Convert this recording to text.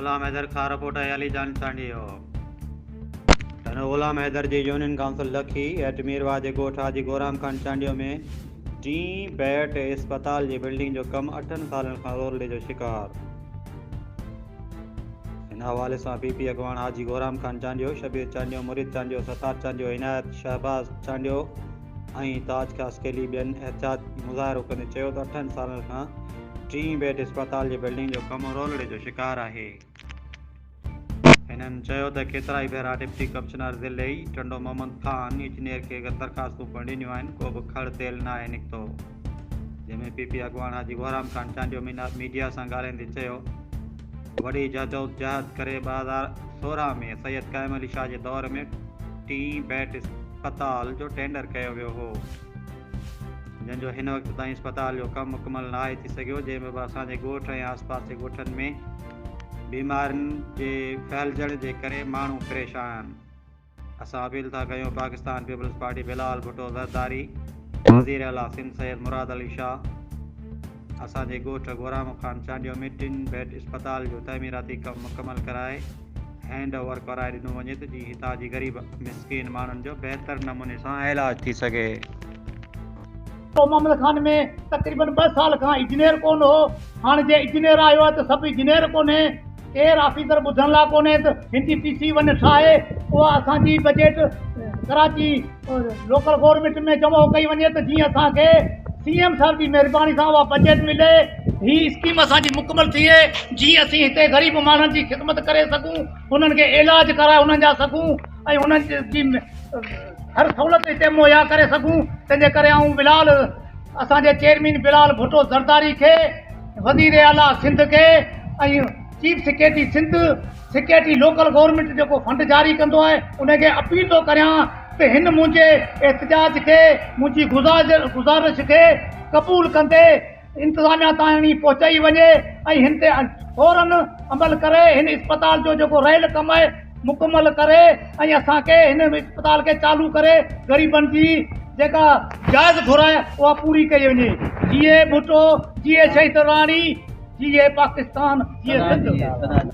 غلام حيدر کان رپورٽ آهي علي جان چانڊيو. ٽنڊو غلام حيدر جي يونين ڪائونسل لکي هيٺ ميرواهه جي ڳوٺ حاجي گهرام خان چانڊيو ۾ ٽين بيڊ اسپتال جي بلڊنگ جو ڪم اٺن سالن کان رولڙي جو شڪار. ان حوالي سان پي پي اڳواڻ حاجي گهرام خان چانڊيو، شبير چانڊيو، مريد چانڊيو، ستار چانڊيو، عنايت شهباز چانڊيو ۽ تاج خاصخيلي ٻين احتجاج مظاهرو ڪندي چيو ته اٺن سالن کان ٽين بيڊ اسپتال جي بلڊنگ جو ڪم رولڙي جو شڪار آهي. هنن چيو ته ڪيترائي ڀيرا ڊپٽي ڪمشنر ضلعي ٽنڊو محمد خان انجنيئر کي درخواستون پڻ ڏنيون آهن ڪو به کڙ تيل ناهي نڪتو جنهن ۾ پي پي اڳواڻ حاجي گهرام خان چانڊيو ميڊيا سان ڳالهائيندي چيو وڏي جدوجهد ڪري 2016 ۾ سيد قائم علي شاهه جي دور ۾ ٽين بيڊ اسپتال جو ٽينڊر ڪيو ويو هو جنهن جو هن وقت تائين اسپتال جو ڪم مڪمل ناهي ٿي سگهيو جنهن ۾ به اسان جي ڳوٺ ۽ آس پاس جي ڳوٺن ۾ بيمارين جي ڦهلجڻ جي ڪري ماڻهو پريشان. اسان اپيل ٿا ڪيون پاڪستان پيپلز پارٽي بلاول ڀٽو زرداري وزير اعليٰ سنڌ سيد مراد علي شاهه اسان جي ڳوٺ گهرام خان چانڊيو ۾ ٽن بيڊ اسپتال جو تعميراتي ڪم مڪمل ڪرائي هينڊ اوور ڪرائي ڏنو وڃي ته جيئن هتان جي غريب مسڪين ماڻهن جو بهتر نموني سان علاج ٿي سگهي. ٽنڊو محمد خان ۾ تقريبن ٻه سال کان اجنير ڪونه هو، هاڻ جي اجنير آيو آهي ته سڀ اجنير ڪونهي، ڪير آفيسر ٻڌڻ لاء ڪونهي ته هن جي پي سي ون ٺاهي اها اسان جي بجيٽ ڪراچي لوڪل گورنمينٽ ۾ جمع ڪئي وڃي ته جيئن اسان کي سي ايم صاحب جي مهرباني سان اها بجيٽ ملي، هي اسڪيم اسان جي مڪمل ٿئي جيئن اسين هتي غريب ماڻهن جي خدمت ڪري سگهون، انهن کي علاج ڪرائي انهن جا سگهون ۽ انهن جي هر سهولت هتي مهيا ڪري سگهون، تنهن جي ڪري آئون بلال اسان جي چيئرمين بلال ڀٽو زرداري کي، وزير اعليٰ سنڌ کي ۽ chief secretary Sindh, secretary local government جيڪو فنڊ جاري ڪندو آهي ان کي اپيل ٿو ڪريان ته هن منهنجي احتجاج کي منهنجي گذارش کي قبول ڪندي انتظاميا تائين پهچائي وڃي ۽ هن تي فورن عمل ڪري هن اسپتال جو جيڪو رهيل ڪم آهي مڪمل ڪري ۽ اسان کي هن اسپتال کي چالو ڪري غريبن جي جيڪا جائز گهر آهي اها پوري ڪئي وڃي جيئي ڀٽو جيئي شهيد راڻي جيئي پاڪستان جيئي سنڌ.